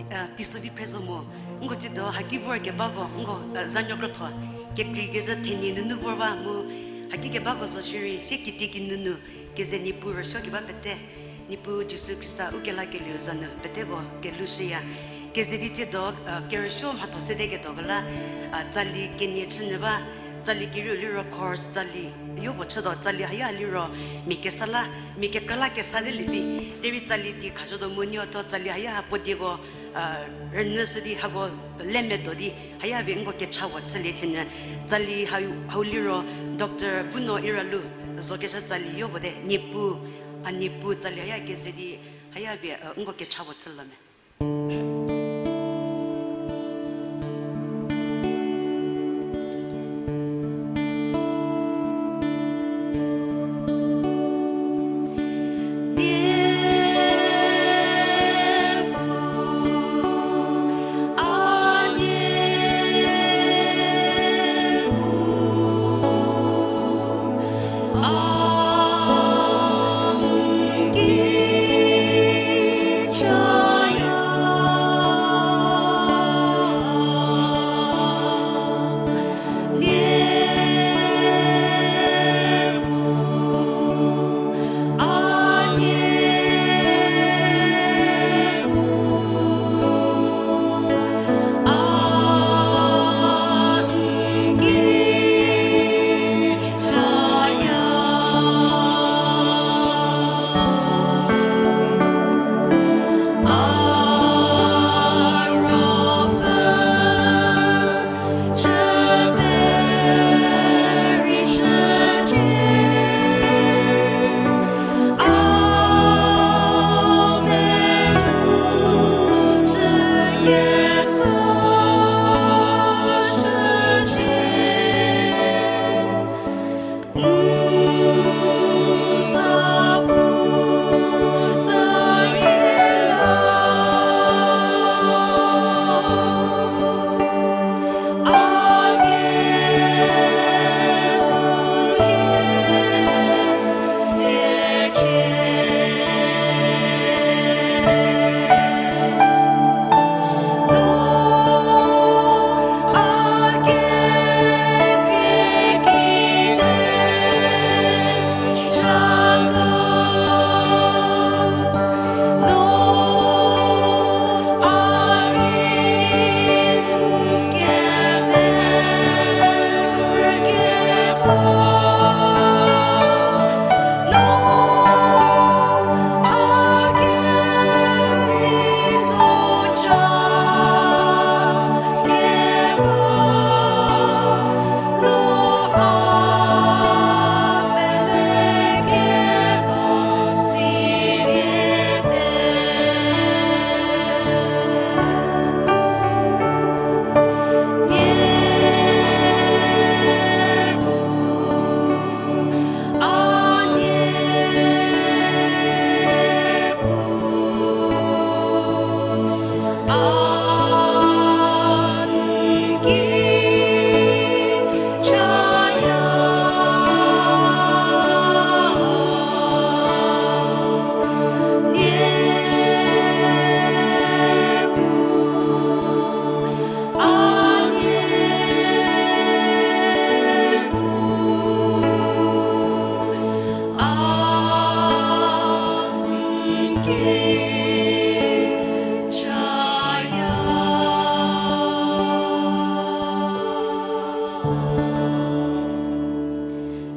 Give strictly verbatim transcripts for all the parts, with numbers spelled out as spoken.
Teisüvi phre zo mo, nko tsiedo haki vor kebako, nko, zanuo krotho, kekrei kezhü thenie nunu vor ba mu, haki kebako zo shierei, sie kitiekinu nu, keze Niepuu rüsuo keba pete, Niepuu Jisu Khrista ukelakelieu za nu peteko kelushüya. Keze di tsiedo, kerüsuo mhatho sedeketuoko la, tsali kenie chünyü ba, tsali kerieu liro chorus tsali, yopuo chütuo tsali haya liro, mia kesa la, mia kekra la kesa de lievi, derei tsali di khashütuo mu niotho tsali haya ha puo dieko, rünyüshü di hako le medo di, haya pie nko kecha puo chülie thenyü, tsali hau, hau liro, Doctor Puno Iralu, zokecü tsali yopuo te, Niepuu, a Niepuu tsali haya keze di, haya pie, nko kecha puo chüla me.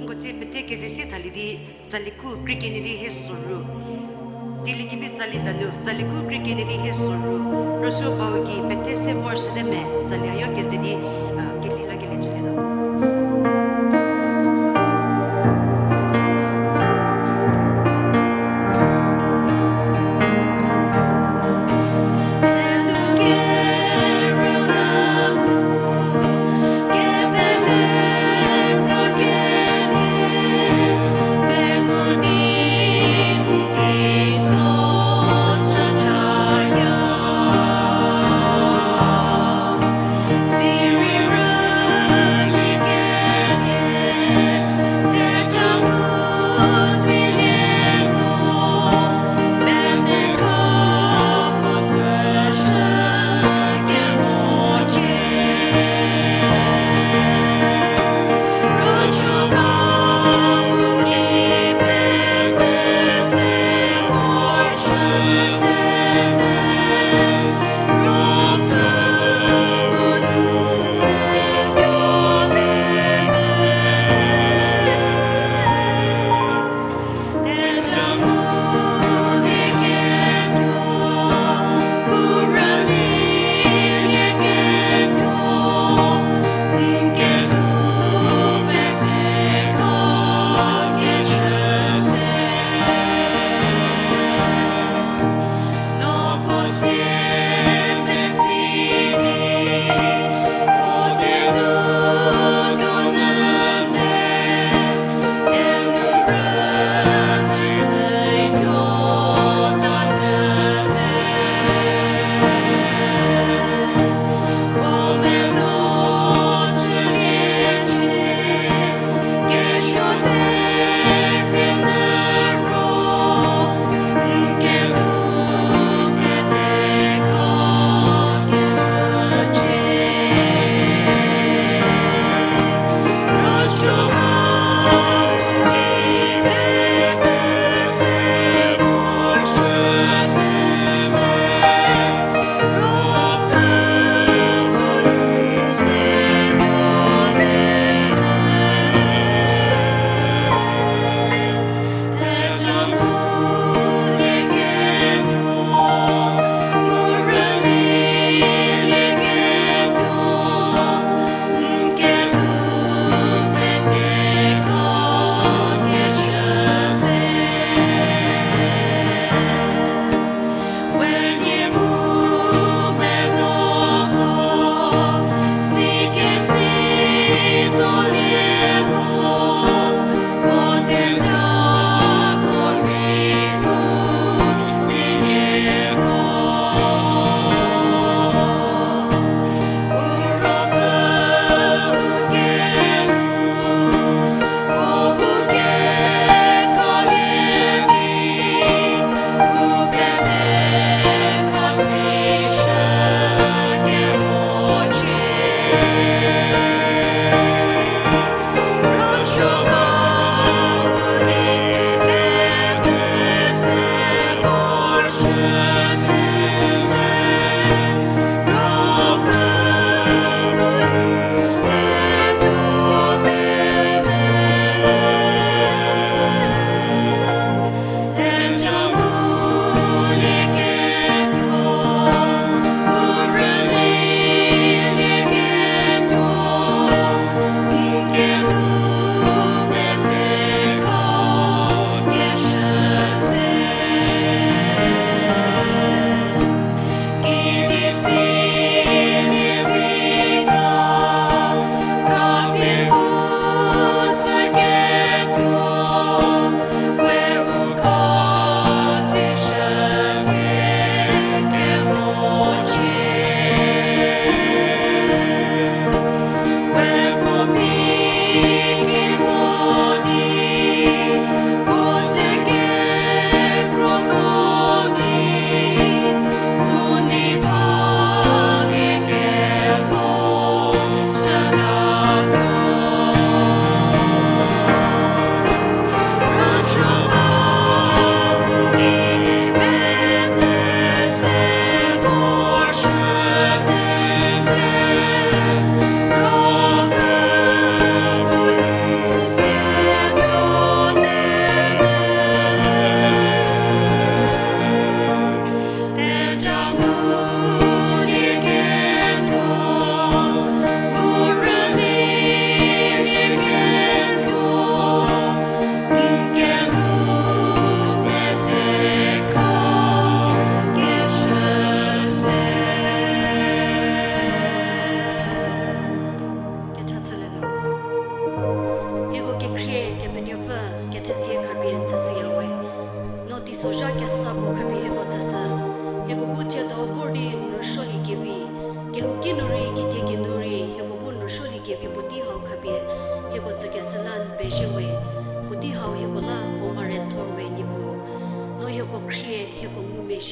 Nko tsie pete keze sie thalie di, tsali khu krekenie di hie soru. Dieliekevi tsali danu, tsali khu krekenie di hie soru. Rüsuo bau gei pete se vorshüte me, tsali ayo keze di, a, keli la kelie chülietuo.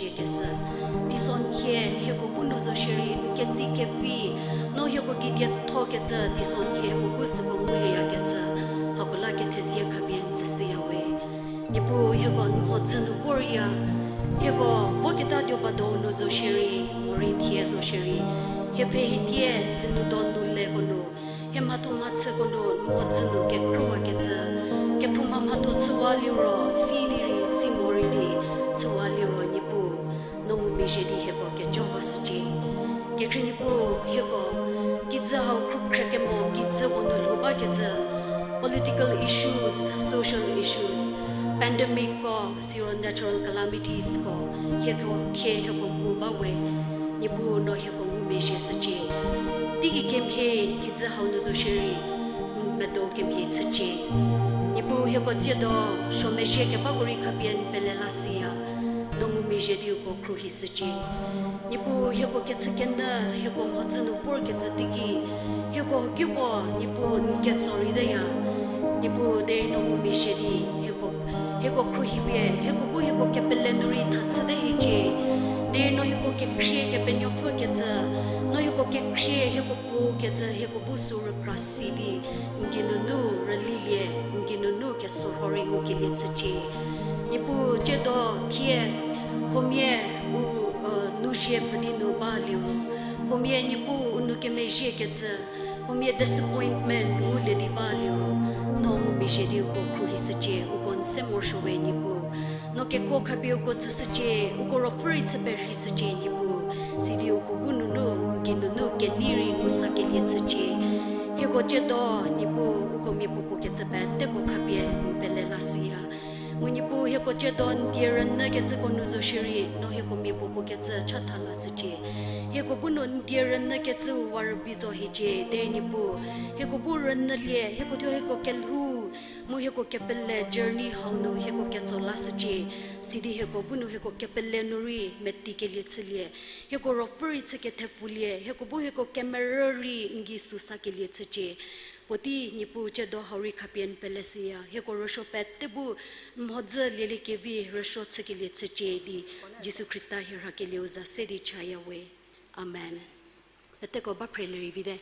keshü. Teisonhie hieko bu nu zo shierei n ketsie kevi, no hieko kedietho kecü, teisonhie hieko bu süko ngulieyakecü, hako la kethezie khapie n tsüshüya we. Niepuu hieko n mhodzü nu vorya, hieko voketa dioba dou nu zo shierei, morei thie zo shierei, hie pfhe hie thie, hie nu donu leko nu, hie mhatho mhachüko nu n mhodzü nu kekrüwakecü, kephouma mhatho chüwa liro, si di rei, si morei di, chüwa liro Niepuu, no ngumezhie di hieko kejo vashücie. Kekhrie Niepuu hieko, kijü hau khrükhrie kemo kijüko nu lhou bakecü, political issues, social issues, pandemicko, siro natural calamitiesko, hieko khie hieko mu ba we, Niepuu no hieko ngumezhie shücie. Teigei kemhie kijü hau nu zo shierei, n medo kemhie chücie. Niepuu hieko tsiedo, suomezhie kebako rei khapie n pele lashüya, no ngumezhie di uko khruohishücie. Niepuu hieko kechükenyü, hieko mhodzü nu vorkecü teiki, hieko kipuo, Niepuu n ketso rei teya. Niepuu derei no ngumezhie di, hieko, hieko khruohipie, hieko bu hieko kepele nu rei thachüte hiecie. Derei no hieko kekhrie kepenuopfükecü, no hieko kekhrie hieko puo kecü, hieko bu sü rükra si di, n geinunu rülilie, n geinunu kesorho rei ngukelie chücie. Niepuu tsiedo thie, huomia u, u, nu zie pfü di nu ba liro, huomia Niepuu u nou kemezhiekecü, huomia disappointment ngulie di ba liro, no ngumezhie di uko khruohishücie, uko n se morosuo we Niepuu. No kekuo khapie uko tsüshücie, uko ruopfü rei chü perheishücie Niepuu. Sidi uko bu nunu, n geinunu kenei rei ngusakelie chücie. Hieko tsiedo, Niepuu, uko miapuopuo kecü peteko khapie n pele lashüya. Mu Niepuu hieko tsiedo n die rünyükecüko nu zo shierei, no hieko miapuopuo kecü chatha lashücie. Hieko bu nu n die rünyükecüu wa rübei zo hiecie, derei Niepuu, hieko bu rünyülie, hieko thuo hieko kelhou, mu hieko kepele journey hau nu hieko ketso lashücie. Sidi hieko bu nu hieko kepele nu rei metikelie chülie, hieko ruopfü rei chü kethepfulie, hieko bu hieko kemerü rei n gei süsakelie chücie. Puotei Niepuu tsiedo hau rei khapie n peleshüya, hieko rüsuo pete bu n mhodzü lieliekevi rüsuo chükelie chücie di, Jisu Khrista hie rhakelieu za se di chaya we. Amen. Peteko ba phrelie rei vite.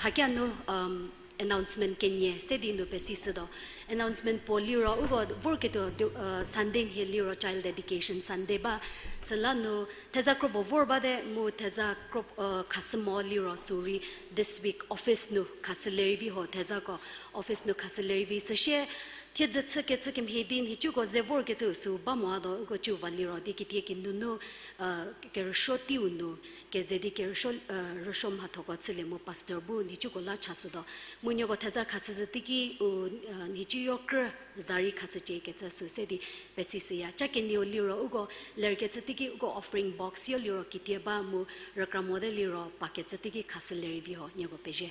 Hakia nu, um, announcement kenie se di nu pesishütuo. Announcement puo liro, uko vorketuo, uh, Sunday nhie liro Child Dedication Sunday ba. Süla nu theza kropuo vor bate mu theza kro, uh, khashü mo liro sürei this week office nu khashülie rei vi ho, thezako office nu khashülie rei vi. Süsie thiedzü chükecü kemhie di nhicuko ze vorkecüu sü ba motuo, uko ciu va liro di kitie kinunu, uh, kerüsuo teiu nu keze di kerüsuo, uh, rüsuo mhathoko chülie mu pastor bu nhicuko la chashütuo. Mu nieko theza khashüzhü teiki u, uh, nhicuyo krü za rei khashücie kecü sü se di pesishüya. Ca kenieu liro uko lerkecü teiki uko offering box yo liro kitie ba mu rükra mote liro pakecü teiki khashülie rei vi ho, nieko pezie.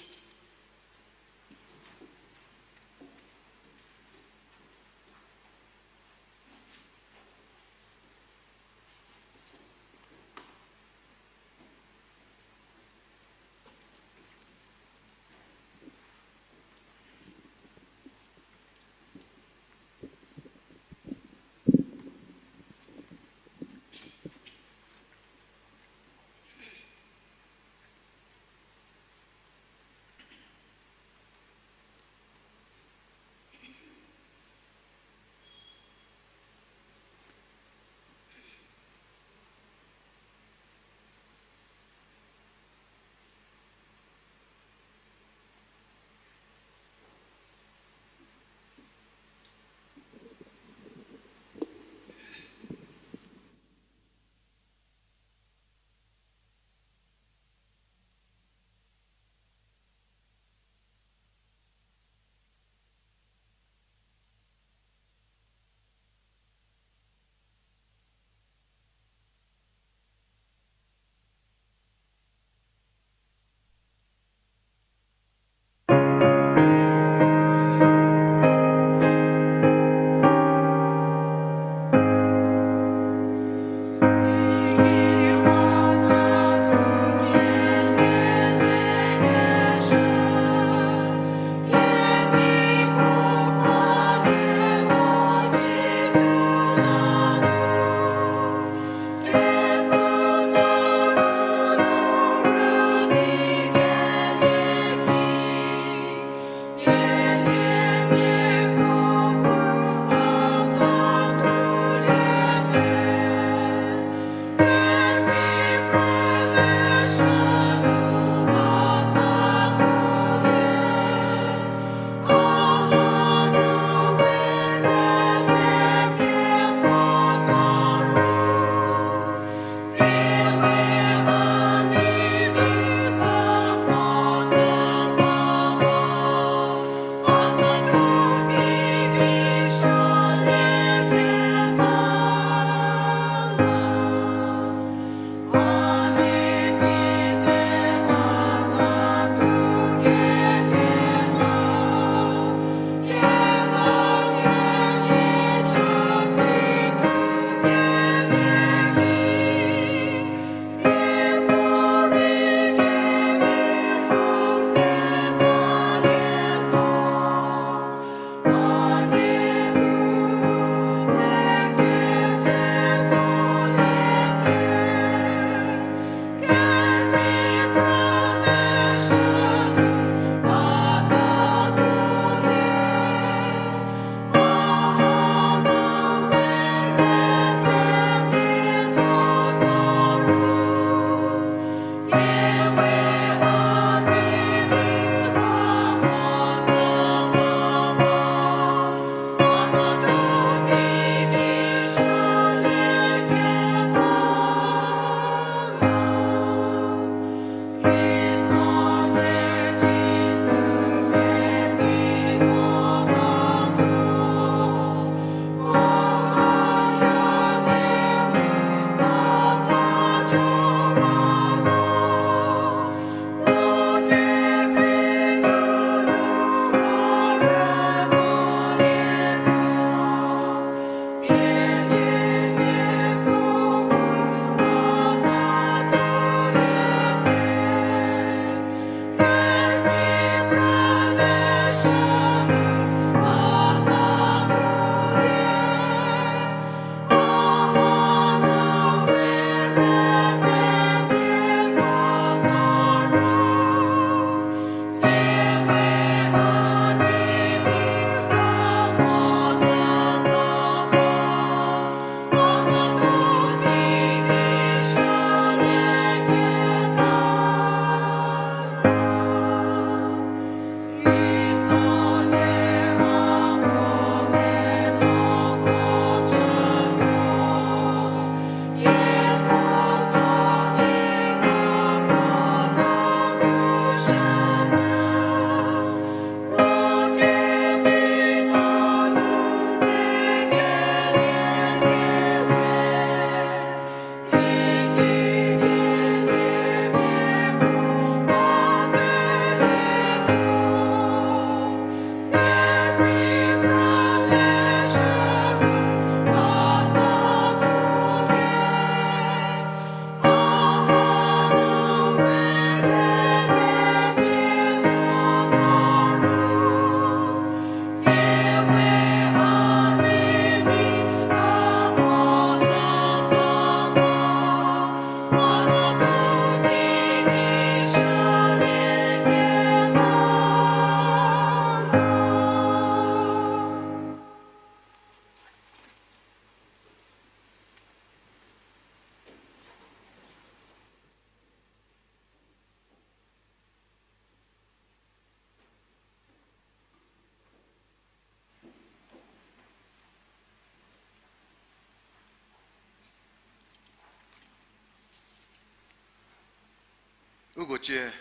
Uko cie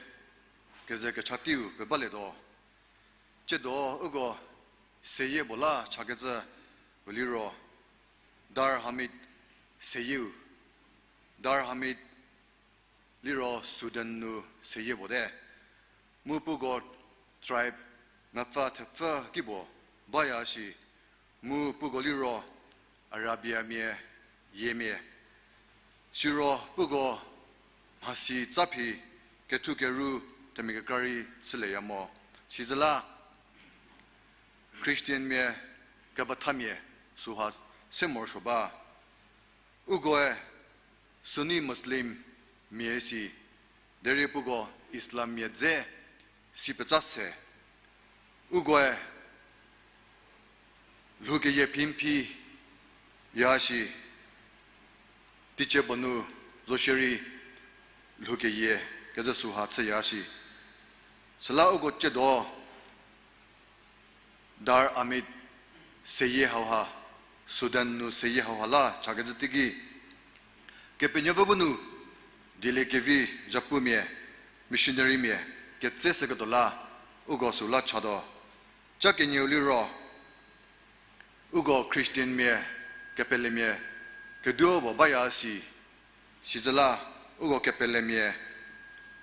keze kecha teiu pebalietuo. Tsiedo uko seyie puo la chakecü u liro Dar Hamid seyieu. Dar Hamid liro Sudan nu seyie puo te. Mu puko tribe mepfü thepfü kipuo baya shi, mu puko liro Arabiamia yiemia. Siro puko mhasi tsaphi kethu keru themia kekra rei chülieya mo. Sizü la Christianmia kepethamia süha se morosuo ba. Ukoe Sunni Muslim mia si, derei puko Islammia dze si petsa se. Ukoe lhoukeyie phimphi ya shi, teicie puo nu zo shierei lhoukeyie kecü süha chüya shi. Süla uko tsiedo Dar Hamid seyie hauha, Sudan nu seyie hauha la chakecü teiki, Kepenuopfü bu nu dieliekevi zhapumia, missionarymia ketse shüketuo la uko süla chatuo. Ca kenieu liro uko Christianmia kepelemia keduo puo baya si, sizü la uko kepelemia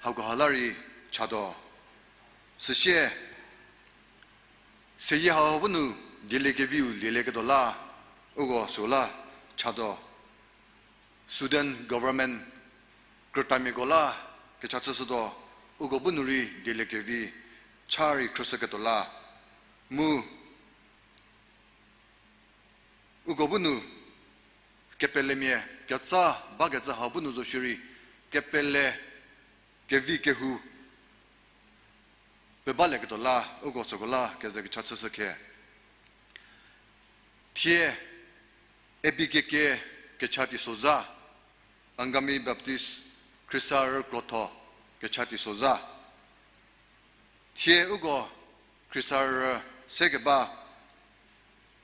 hakoha la rei chatuo. Süsie seyie hau bu nu dieliekeviu lielieketuo la uko süla chatuo. Sudan government krütamiako la kecha chüshütuo, uko bu nu rei dieliekevi cha rei khrüshüketuo la, mu uko bu nu kepelemia ketsa bakecü hau bu nu zo shierei kepele kevi kehou pebalieketuo la uko süko la keze kecha chüshü khe. Thie A B K K kecha teisozha, Angami Baptist Khrisarü Krotho kecha teisozha. Thie uko Khrisarü sekeba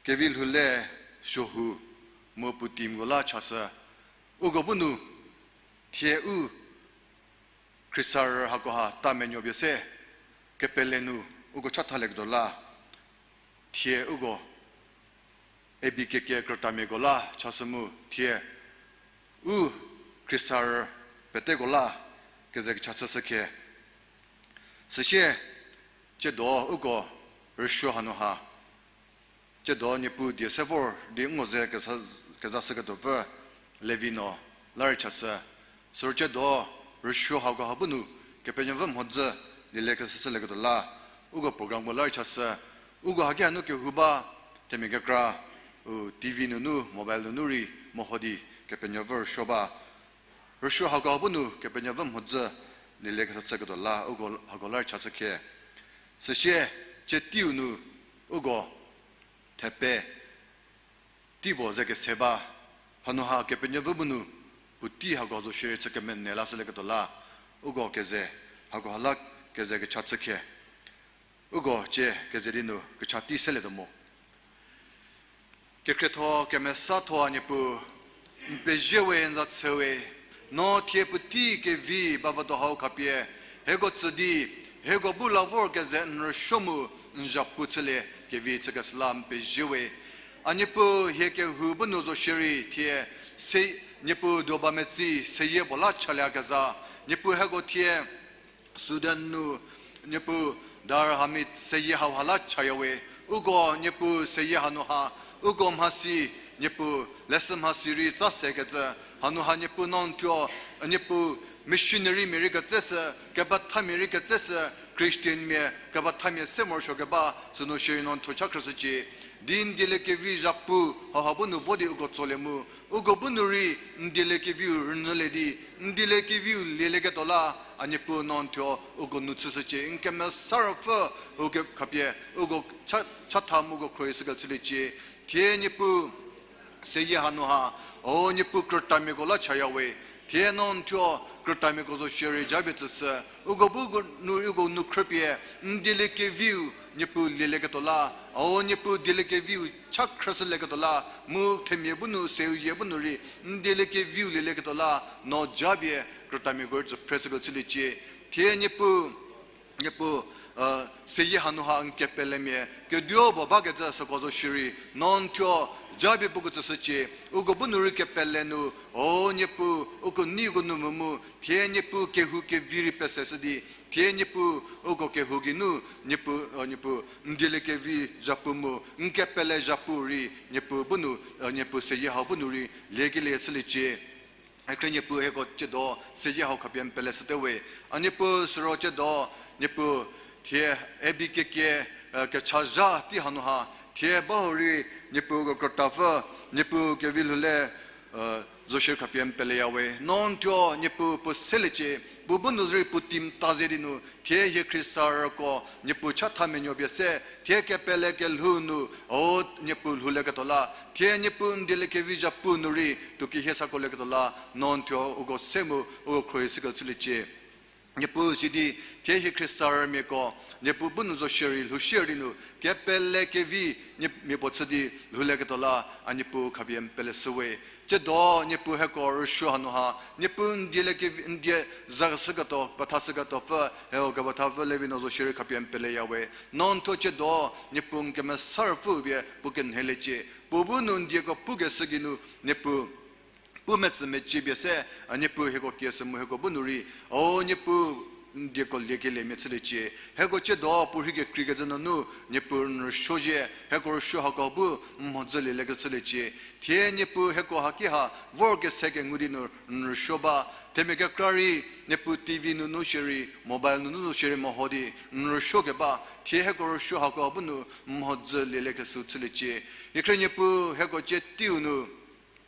Kevilhoule Suohu mu puo teamko la chashü. Uko bu nu thie u Khrisarü hakoha ta menuo pie se kepele nu uko chathalieketuo la, thie uko A B K K krütamiako la chashü mu thie u Khrisarü peteko la keze kecha chüshü khe. Süsie tsiedo uko rüsuo hanu ha, tsiedo Niepuu die se vor di ngo ze keza, keza shüketuopfü Levi no la rei chashü. Siro tsiedo rüsuo hako ha bu nu Kepenuopfü mhodzü lielieketuo shülieketuo la uko programko la rei chashü. Uko haki hanu kehou ba themia kekra u T V nunu, mobile nunu rei meho di Kepenuopfü rüsuo ba. Rüsuo hako ha bu nu Kepenuopfü mhodzü lielieketuo shüketuo la uko hako la rei chashü khe. Süsie tsie teiu nu uko thepe tei puo ze kese ba, hanu ha Kepenuopfü bu nu puotei hako zo shierei chü kemenei lashülieketuo la uko keze, hakoha la keze kecha chü khe. Uko tsie keze di nu kecha tei selietuo mo. Kekhrietho kemesatho a Niepuu, n pezie we, n za tse we, no thie puotei kevi bavüdo hau khapie hieko tsü di, hieko bu la vor keze n rüsuo mu n zhapu chülie kevi chükeshü la n pezie we. A Niepuu, hie kehou bu nu zo shierei thie se, Niepuu duo ba metsi seyie puo la chaliekezha, Niepuu hieko thie Sudan nu, Niepuu Dar Hamid seyie hauha la chaya we, uko Niepuu seyie hanu ha, uko mhasi, Niepuu leshü mhasi rei tsa sekecü, hanu ha Niepuu no n thuo, Niepuu missionarymia rei ketseshü, kepethamia rei ketseshü, Christianmia kepethamia se morosuo keba, sünu shierei no n thuo cha khrüshücie. Di n dieliekevi zhapu hauha bu nu vo di uko tsolie mu, uko bu nu rei n dieliekeviu rünyülie di, n dieliekeviu lielieketuo la, a Niepuu no n thuo uko nu chüshücie, n kemesa ruopfü uko khapie, uko cha, chatha mu uko khruohi shükecü chüliecie, thie Niepuu seyie hanu ha, o Niepuu krütamiako la chaya we, thie no n thuo krütamiako zo shierei japie tsüshü, uko bu nu, uko nu khrüpie, n dieliekeviu Niepuu lielieketuo la, o Niepuu dieliekeviu cha khrüshülieketuo la, mu themia bu nu, seu yie bu nu rei, n dieliekeviu lielieketuo la, no japie, krütamiako rei tsü phre süko chüliecie. Thie Niepuu, Niepuu, seyie hanu ha n kepelemia keduo puo bakecü süko zo shierei, no n thuo japie puko tsüshücie, uko bu nu rei kepele nu, o Niepuu, uko neiko nu mu mu, thie Niepuu kehou kevi rei peseshü di, thie Niepuu, uko kehou geinu, Niepuu, Niepuu, n dieliekevi zhapu mu, n kepele zhapu rei, Niepuu bu nu, Niepuu seyie hau bu nu rei liekelie chüliecie. Khrie Niepuu hieko tsiedo seyie hau khapie n peleshüte we. A Niepuu süro tsiedo, Niepuu thie A B K K, kechazha tei hanu ha, thie bahurei Niepuu uko krütapfü, Niepuu kevi lhoule, zo shierei khapie n peleya we. No n thuo Niepuu puo seliecie, puo bu nu rei puo team ta ze di nu, thie hie khriesarüko, Niepuu chatha menuo pie se, thie kepele kelhou nu, o Niepuu lhoulieketuo la, thie Niepuu n dieliekevi zhapu nu rei, tuo kehie sakolieketuo la, no n thuo uko se mu, uko khrohi süko chüliecie. Niepuu sidi, thie hie khriesarümiako, Niepuu bu nu zo shierei lhou shierei nu, kepele kevi, nie, mia puo chü di lhoulieketuo la, a Niepuu khapie n peleshü we. Tsiedo Niepuu hieko rüsuo hanu ha, Niepuu n dieliekevi, n die zakeshüketuo, pethashüketuopfü, hieko kepethapfü levi no zo shierei khapie n peleya we. No n thuo tsiedo, Niepuu n kemesa ruopfü pie puo kenheliecie. Puo bu nu n dieko pukeshü geinu, Niepuu pu metsü mecie pie se, a Niepuu hieko kieshü mu hieko bu nu rei, o Niepuu n dieko liekeliemia chüliecie. Hieko tsiedo puo rhei kekreikecü nunu, Niepuu n rüsuo zhie, hieko rüsuo hako bu n mhodzü lieliekecü chüliecie. Thie Niepuu hieko haki ha, vorkese kengu di nu n rüsuo ba, themia kekra rei, Niepuu T V nunu shierei, mobile nunu shierei meho di, n rüsuo keba, thie hieko rüsuo hako bu nu n mhodzü lieliekeshü chüliecie. Ikhrie Niepuu hieko cie teiu nu,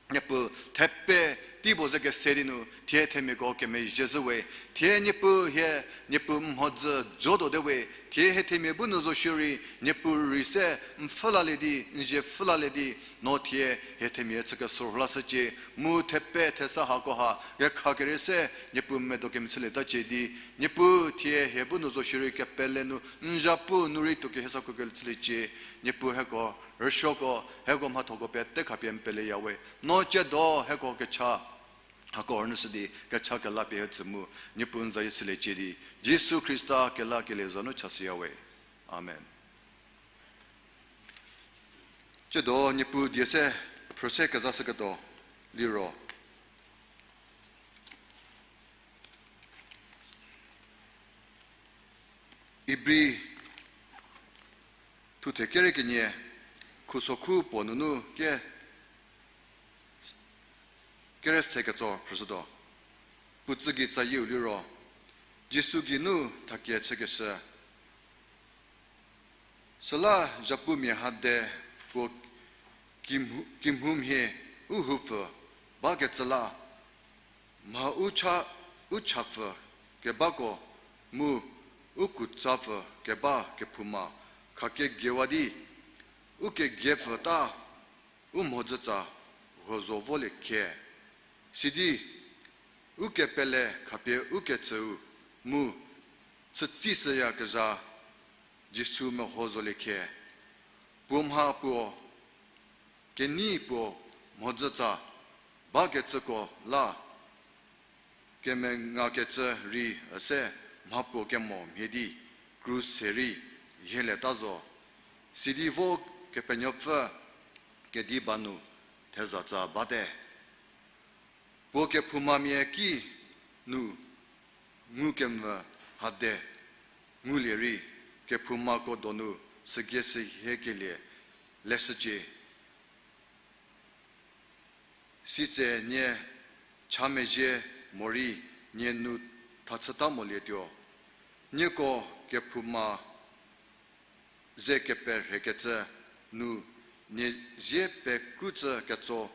Niepuu thepe tei puo ze kese di nu, thie themiako kemezhie zhü we, thie Niepuu hie, Niepuu n mhodzü jotuo te we, thie hie themia bu nu zo shierei, Niepuu rei se, n pfhü lalie di, n zie pfhü lalie di, no thie hie themia chü kesorho lashücie, mu thepe thesa hako ha, kekha kere se, Niepuu medo kemhie chülietacie di, Niepuu thie hie bu nu zo shierei kepele nu, n zhapu nu rei tuo kehie sakokelie chüliecie, Niepuu hieko, rüsuoko, hieko mhathoko pete khapie n peleya we. No tsiedo hieko kecha, hako rünyüshü di kecha kela pie hie tsü mu, Niepuu n zayie chüliecie di, Jisu Khrista kelakelie za nu chashüya we. Amen. Tsiedo Niepuu die se phrüse kezashüketuo liro, Ibri thuthe kere kenie, khusokhu puo nunu ke, kere se ketso phrüshütuo. Puo tsügei tsayieu liro, Jisu geinu thakie chükeshü. Süla zhapumia hade puo kimhu-, kimhumhie u houpfü bakecü la, mha u cha, u chapfü kebako mu u kutsapfü keba kephouma khakegiewa di, u kegiepfü ta u mhodzütsa huo zo volie khe. Sidi, u kepele khapie u ketsüu mu chütsishüyakezha Jisu meho zolie khe. Puo mha puo, kenei puo mhodzütsa bakecüko la, kemengakecü rei üse mha puo kemo mhie di, krus se rei hielieta zo. Sidi vo Kepenuopfü kedi ba nu thezatsa bate. Puo kephoumamia ki nu ngukemvü hade ngulie rei, kephoumako donu sügie sühiekelie leshücie. Sitse nie cha mezhie morei nie nu thachüta molietuo. Nieko kephouma ze keperhekecü nu nie zie pekrucü ketso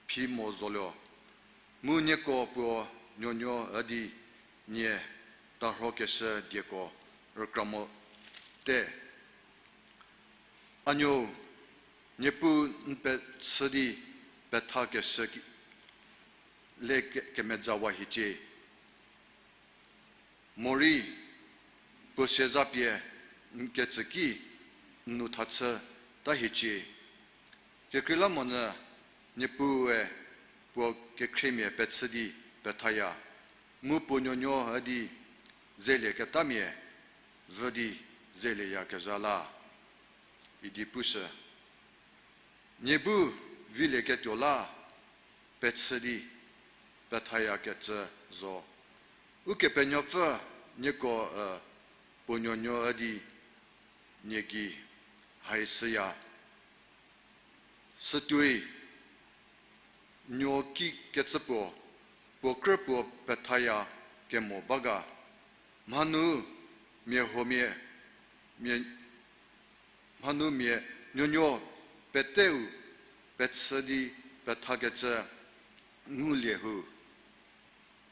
phi mo zoluo. Mu nieko puo nuonuo üdi nie tarhokeshü dieko rükra mote. A nuou, Niepuu n pechü di pethakeshü ki-, le ke-, kemezawa hiecie. Morei, puo siezapie n ketsü ki n nu thachüta hiecie. Kekreilamonyü Niepuue puo kekhriemia pechü di pethaya. Mu puo nuonuo üdi zelieketamia vü di zelieyakezha la, idi pushü. Nie bu vilieketuo la pechü di pethayakecü zo. Ukepenuopfü nieko, e, puo nuonuo üdi nie gei hai shüya. Sütuoi nuo ki kecü puo, puo krü puo pethaya kemo ba ga. Mhanu mia huomia, mia, mhanu mia nuonuo peteu pechü di pethakecü ngulie hu.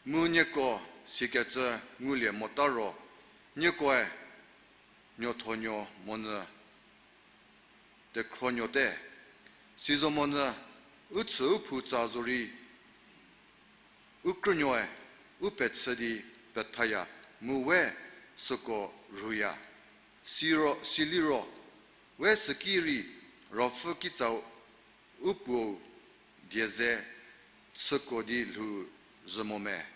Mu nieko sikecü ngulie mota ro, niekoe nuothonuo monyü tekhronuote. Sizomonyü u chü u phu tsa zorei, u krünuoe u pechü di pethaya mu we süko rhuya. Siro, siliro, we süki rei ruopfü kitsau u puou die ze süko di lhou zhü mo me.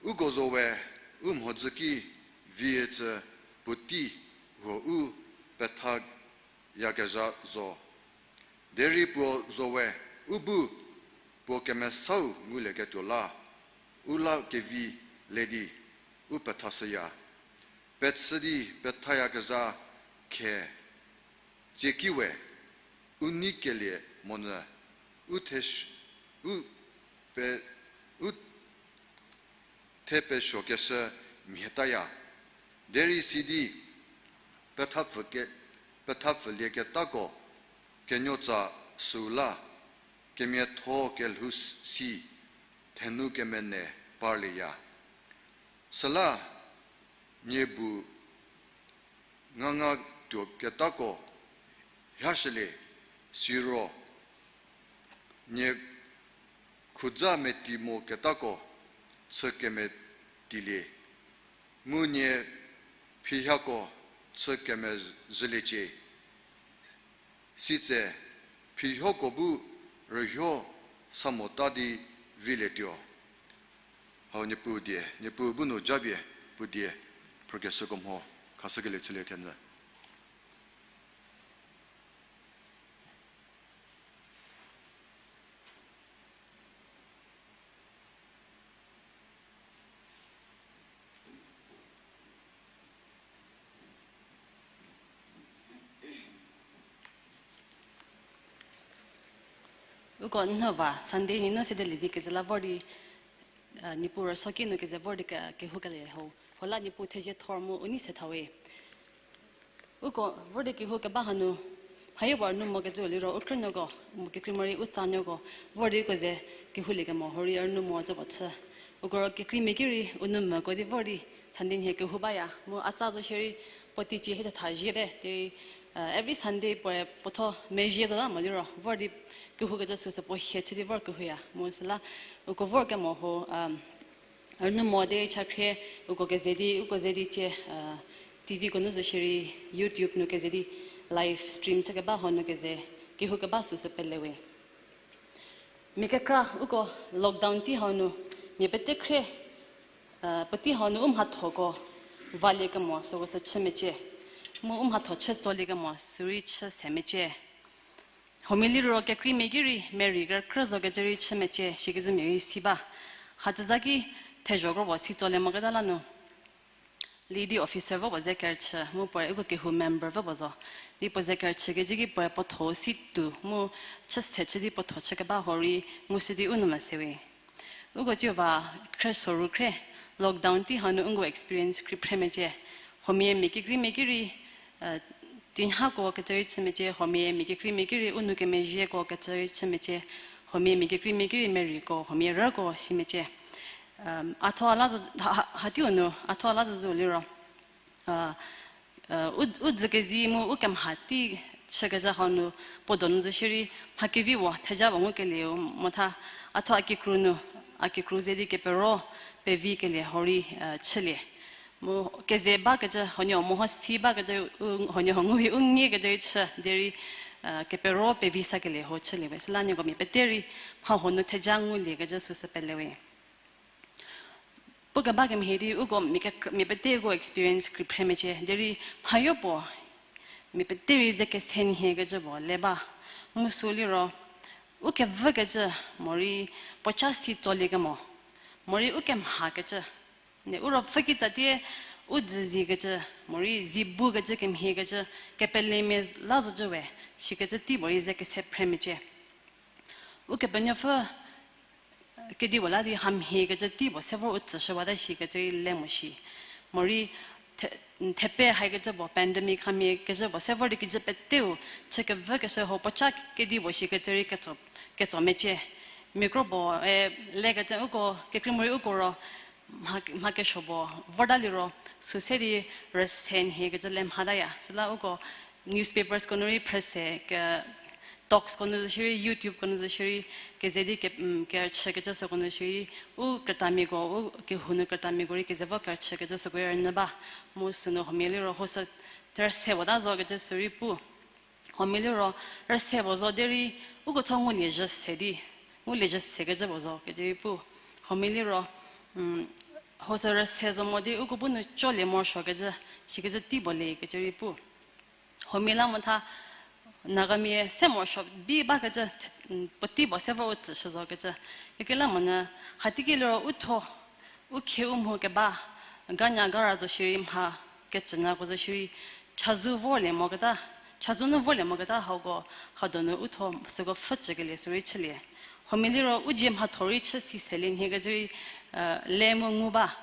Uko zo we u mhodzü ki vie cü puotei huo u pethayakezha zo. Derei puo zo we u bu puo kemesau ngulieketuo la, u la kevi le di u pethashüya. Pechü di pethayakezha khe tsieki we u neikelie monyü u the, u pe, u the pesuokeshü mhietaya. Derei sidi pethapfü ke, pethapfülieketako kenuotsa süu la kemiatho kelhou si thenu kemene parlieya. Süla nie bu nganga tuoketako hashülie, siro nie khudza meti moketako chü kemetilie, mu nie phihiako chü kemezhüliecie. Sitse phihioko bu rühio sa mota di vilietuo. Hau Niepuu die, Niepuu bu nu japie puo die phrükeshüko mho khashükelie chülie thenyü. Uko nhüva Sunday nunu sede lidi kezü la vor di, e, Niepuu rüsuoki nu keze vor di ke, kehoukelie ho. Hola Niepuu thezie thor mu u nei se thawe. Uko vor di kehou keba hanu, hayo ba rünou mokecü liro u krünuoko, mu kekrei morei u tsanuoko, vor di uko ze kehouliekemo horei rünou mo tsüko chü. Uko ro kekreimia ki rei u nou mvüko di vor di Sunday nhie kehou baya, mu a tsa zo shierei puotei cie hie thetha ziete, derei, e, every Sunday puoe puotho mezhie zo la mo liro vor di kehoukecü süsü puo hie chü di vor kehouya, mu süla uko vor kemo ho, rünou mo derei chakhrie uko keze di, uko ze di cie, e, T V ko nu zo shierei YouTube nu keze di live stream chükeba hanu keze kehou keba süsü pelewe. Mia kekra uko lockdown tei hanu, mia pete khrie, e, puotei hanu u mhathoko valiekemo süko sü chü mecie. Mu u mhatho chü tsoliekemo sürei chü se mecie. Huomia liro kekreimia ki rei merei kerükrü zokecü rei chü mecie, shikecü mia rei si ba. Hatsüzha ki thezho kropuo si tsolie moketa la nu lady officer vopuo ze kerüchü, mu puoe uko kehou member vopuo zo. Di puo ze kerüchükecü ki puoe puotho si tuo, mu chü se chü di puotho chükeba horei ngushü di u nou mese we. Uko tsiu va khrie soru khrie, lockdown tei hanu uko experience khrie phre mecie. Huomia mia kekreimia ki rei, e, tinhako kecü rei chü mecie, huomia mia kekreimia ki rei u nou kemezhieko kecü rei chü mecie, huomia mia kekreimia ki rei mereiko, huomia rüko si mecie. A thuo a la zo, ha, ha, hateiu nu a thuo a la zo zo liro, e, e, u, u dzükezi mu u kemha tei chükezha hanu puo donu zo shierei mha kevi puo theja puo ngukelieu motha, a thuo a kikru nu, a kikru ze di kepero pevikelie horei, e, chülie. Mu keze bakecü huoniehuo meho si bakecü, u, huoniehuo nguvi u ngiekecü rei chü derei, e, kepero pevi sakelie ho chülie we. Süla nieko mia pete rei mha huo nu theja nguliekecü süsü pelewe. Keba kemhie di uko mia kekr-, mia peteko experience kri phre mecie. Derei mhayo puo, mia pete rei ze kese nhie kecü puo le ba. Mu sü liro, u kevükecü, morei puoca si tsolie kemo, morei u kemhakecü, ne u ruopfü kitsatie u dzüzie kecü, morei zi bu kecü kemhie kecü, kepelemia la zocü we, shikecü tei puorei ze kese phre mecie. Ukepenuopfü kedipuo la di hamhie kecü tei puo se vor u tsüshüwata shikecü rei le mo shi. Morei the-, thepe haikecü puo, pandemic hamhie kecü puo se vor di kijü peteu chü kevükeshü ho puoca kedipuo shikecü rei ketso, ketso mecie. Mia kro puo, e, lekecü uko, kekrei morei uko ro, mha, mha kesuo puo vorta liro, sü se di rüse nhie kecü le mhataya. Süla uko newspapersko nu rei phrüse, ke, talksko nu zo shierei, YouTubeko nu zo shierei, keze di ke, mm, kerüchü kecü süko nu shierei, u krütamiako, u kehou nu krütamiako rei keze vo kerüchü kecü süko rei rünyü ba. Mu sünu huomia liro, ho sü rüse puo ta zo kecü sü rei pu. Huomia liro, rüse puo zo derei, uko tho ngulie zhü se di, ngulie zhü se kecü puo zo kecü rei pu. Huomia liro, mm, ho sü rüse zo mo di uko bu nu colie morosuo kecü, shikecü tei puo le kecü rei pu. Huomia la motha, Nagamia se morosuo bi bakecü, puotei puo se vor u tsüshü zo kecü. Kekreilamonyü, hateiki liro u tho, u khie u mhu keba, ganya gara zo shierei mha kecünyako zo shierei, chazou vorlie moketa, chazou nu vorlie moketa hauko, hadonu u tho süko pfhücükelie sü rei chülie. Huomia liro u dzie mhatho rei chü si selie nhie kecü rei, le mu ngu ba.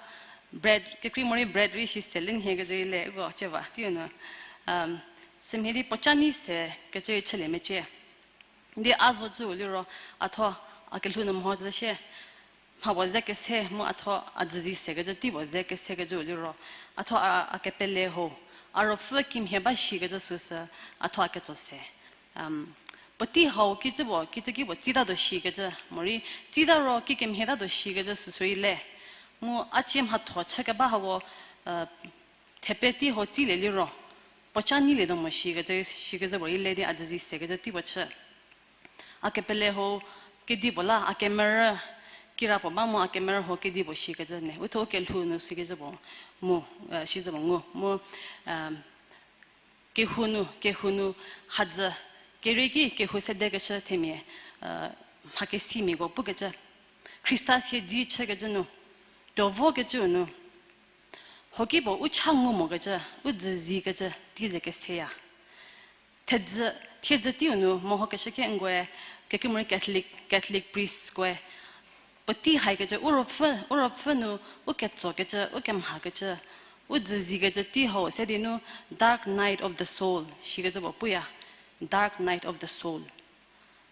Bread, kekrei morei bread rei si selie nhie kecü rei le uko cieba, teiu nu. Sümhie di puoca nyi se kecü rei chülie mecie. Di a zo cüu liro, a tho, a kelhou nu mhodzü shie, mha puo ze kese mu a tho a dzüzie se kecü tei puo ze kese kecüu liro, a tho a, a kepele ho, a ruopfü kimhie ba shikecü süsü, a tho a ketso se. Puotei hau kicü puo, kicü ki puo tsitatuo shikecü, morei tsita ro kikemhietatuo shikecü süsü rei le. Mu a cie mhatho chü keba hako, thepe tei ho tsilie liro, puoca nyilietuo mo shikecü, shikecü puo rei le di a dzüzie sekecü tei puo chü. A kepele ho kedipuo la, a kemerü, kira puo ba mu a kemerü ho kedipuo shikecü ne. U tho u kelhou nu sikecü puo mu, shicü puo ngu. Mu, kehou nu, kehou nu hadzü, kerieki kehou sedekeshü themia, mhakesimiako pukecü. Khrista siedzi chükecü nu, tuo vokecüu nu, hoki puo u cha ngu mokecü, u dzüzie kecü, tei ze keseya. Thiedzü, thiedzü teiu nu mehokeshü kengoe, kekreimorei Catholic, Catholic priestkoe, puotei haikecü, u ruopfü, u ruopfü nu, u ketsokecü, u kemhakecü, u dzüzie kecü tei hau se di nu, dark night of the soul shikecü puo puya, dark night of the soul.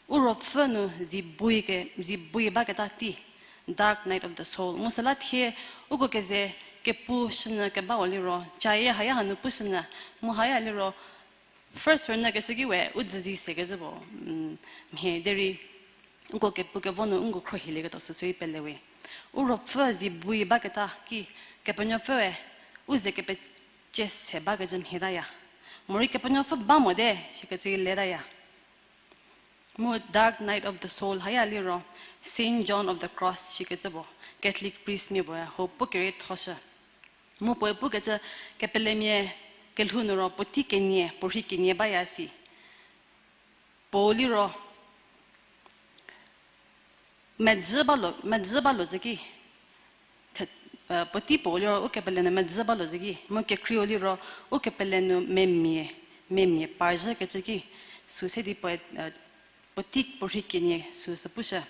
U ruopfü nu zi bui ke, zi bui baketa tei, dark night of the soul. Mu süla thie, uko keze kepu shünyü kebau liro, cayie haya hanu pushünyü, mu haya liro, first rünyükeshü ki we, u dzüzie sekecü puo, mhie derei, uko kepu kevo nu nko khruohilieketuo süsü rei pelewe. U ruopfü zi bui baketa ki, Kepenuopfüe, u ze kepecie se bakecü mhietaya. Morei Kepenuopfü ba mote, shikecü rei letaya. Mu Dark Night of the Soul haya liro, Saint John of the Cross shikecü puo, Catholic priest mia puoe ho pu kereithoshü. Mu puoe pukecü kepelemia kelhou nu ro puotei kenie, puorhi kenie baya si. Puou liro, medzü balo, medzü balo zeki, puotei puou liro ukepele nu medzü balo zeki, mu kekhrieu liro ukepele nu memia, memia parzhükecü ki, sü se di puoe, puotei puorhi kenie süsü pushü.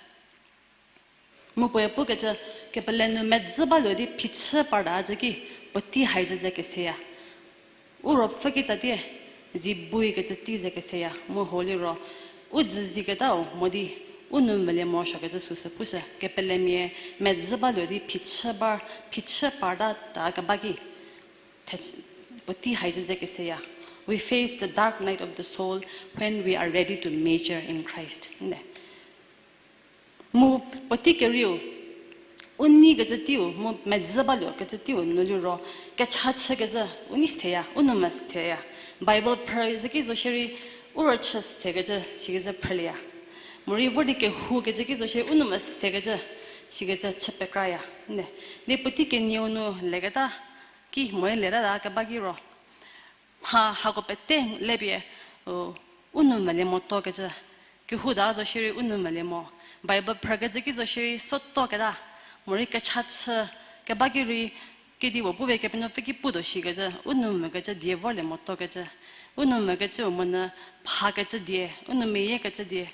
Mu puoe pukecü, kepele nu medzü baluo di phichü parta zeki, puotei haicü ze keseya. U ruopfü kitsatie, zi buikecü tei ze keseya, mu ho liro, u dzüzieketau mo di, u nou mvülie morosuokecü süsü pushü, kepelemia medzü baluo di phichü bar, phichü parta ta keba ki, puotei haicü ze keseya. We face the dark night of the soul when we are ready to mature in Christ. Nde. Mu puotei kerieu, u neikecü teiu, mu medzü baluokecü teiu nu liro, kecha chükecü, u nei seya, u nou mvü seya. Bible phrü zeki zo shierei, u rüchü sekecü, sikecü phrülieya. Morei vor di kehoukecü ki zo shierei, u nou mvü sekecü, Sikecü chü pekraya. Ne, di puotei kenieu nu leketa, ki morei leta ta keba ki ro. Mha hako pete le pie, u, u nou melie motuo kecü. Kehouda zo shierei u nou melie mo. Bible phrükecü ki zo shierei sotuo keta. Morei kecha chü, keba ki rei, kedipuo pupie Kepenuopfü ki putuo shikecü, u nou mekecü die vorlie motuo kecü. U nou mekecü u monyü phakecü die, u nou meyiekecü die.